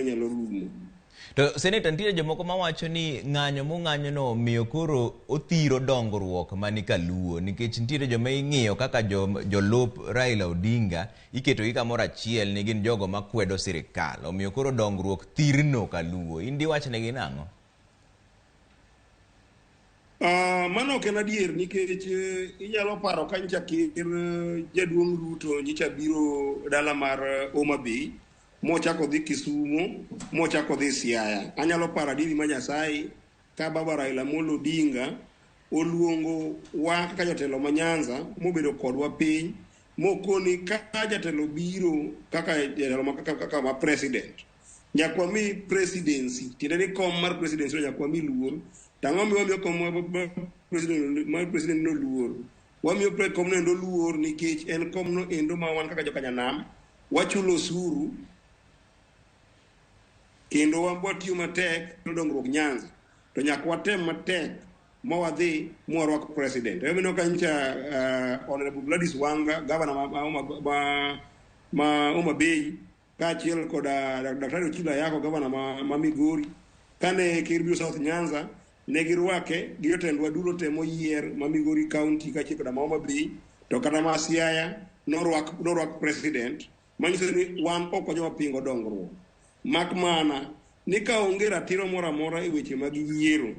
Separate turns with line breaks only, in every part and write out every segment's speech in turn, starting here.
Nyalo rumo.
To seneta, nitie jomoko mawacho ni ng'anyo mong'anyono miyo koro othiro dongruok mani kaluo, nikech nitiere joma ing'iyo kaka jolup Raila Odinga, iketogi kamoro achiel ni gin jogo makwedo sirikal, omiyo koro dongruok thirno kaluo. In diwachnegi nang'o?
Mano ok en adier, nikech inyalo paro ka nyicha ker jaduong' Ruto nyicha biro dala mar Homa Bay, mochako dhi Kisumo, mochako dhi Siaya. Anyalo paro adieri ma Nyasaye ka baba Raila Amolo Odinga oluongo wa kaka jotelo ma Nyanza, mobedo kodwa piny, mokoni ka jatelo biro kaka jatelo ma kaka ma president, nyaka wami presidency, tiende ni kom mar presidency no nyaka wami luor. To ang'o miyo wamiyo kom mar president no luor? Wamiyo kom no endo luor nikech en kom no endo ma wan kaka jokanyanam wachulo osuru, kendo watiyo matek no dongruok Nyanza, to nyaka watem matek ma wadhi mwarwak president. Emomiyo ka nyicha Honorable Gladys Wanga, governor ma Homa Bay, kaachiel koda Daktari Ochilo Ayako, governor ma Migori, kane ker biro South Nyanza, ne girwake gi jotendwa duto te moyier ma Migori County kaachiel koda ma Homa Bay, to kata ma Siaya norwak president, manyiso ni wan ok wajoma pingo dongruok, mak mana ni ka onge ratiro moro amora e weche mag yiero,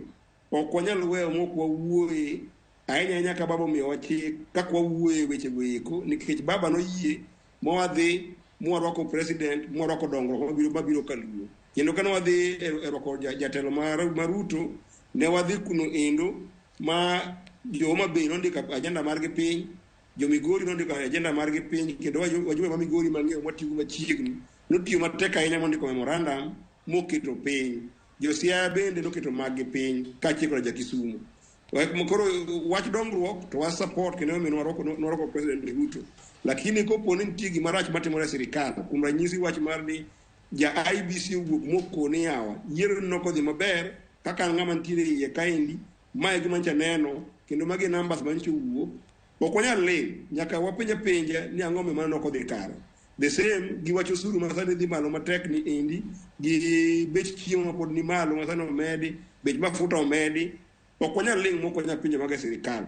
ok wanyal weyo mok wawuoye, ahinya ahinya ka baba omiyowa chik kaka wawuoye e wechego eko, nikech baba noyie mawadhi mwarwako president, mwarwako dongruok mabiro kaluo. Kendo kane wadhi e rwako jatelo mar Ruto, ne wadhi kuno endo ma jo Homa Bay nondiko agenda margi piny, jo Migori nondiko agenda margi piny, kendo wajumbe ma Migori mang'eyo mwatiyogo machiegni notiyo matek ahinya mondiko memorandum moketo piny. Jo Siaya bende noketo maggi piny kaachiel koda ja Kisumu. Koro wach dongruok to wa support, kendo emomiyo nwarwako President Ruto. Lakini kopo ni nitie gima rach matimore e sirikal, kuom ranyisi wach mar ni ja IEBC owuok mokone yawa yiero nokodhi maber, kaka an ng'ama nitiere iye kaendi, mae e gima nyocha neno, kendo magi e numbers manyocha owuok, ok wanyal ling', nyaka wapenj apenja ni ang'o momiyo mano nokodhi kare. The same gi wach osuru ma sani dhi malo matek ni endi, gi bech chiemo ma pod ni malo ma sani omedi, bech mafuta omedi, ok wanyal ling' mok wanyal penjo mago e sirikal,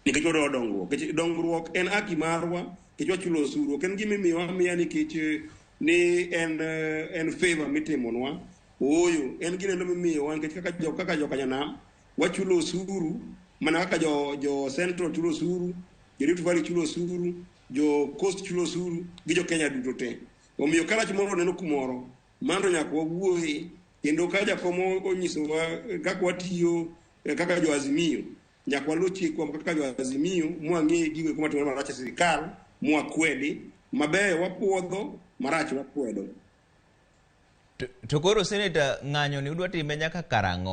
nikech wadwaro dongruok. Nikech dongruok en haki marwa, nikech wachulo osuru, ok en gima imiyowa amiya nikech ni en favor mitimonwa. Ooyo, en ginendo mimiyowa nikech kaka jokanyanam wachulo osuru, mana kaka jo Central chulo osuru, jo Rift Valley chulo osuru, jo Coast chulo osuru, gi jo Kenya duto te. Omiyo ka rach moro oneno kumoro, mano to nyaka wawuoye, kendo ka jakom onyisowa kaka watiyo kaka jo Azimio, nyaka waluw chikwa kaka jo Azimio, mwang'e gigo eko matimore marach e sirikal, mwakwedi, mabeyo wapuodho, marach wakwedo.
To koro seneta, ng'anyo ni udwa time nyaka karang'o?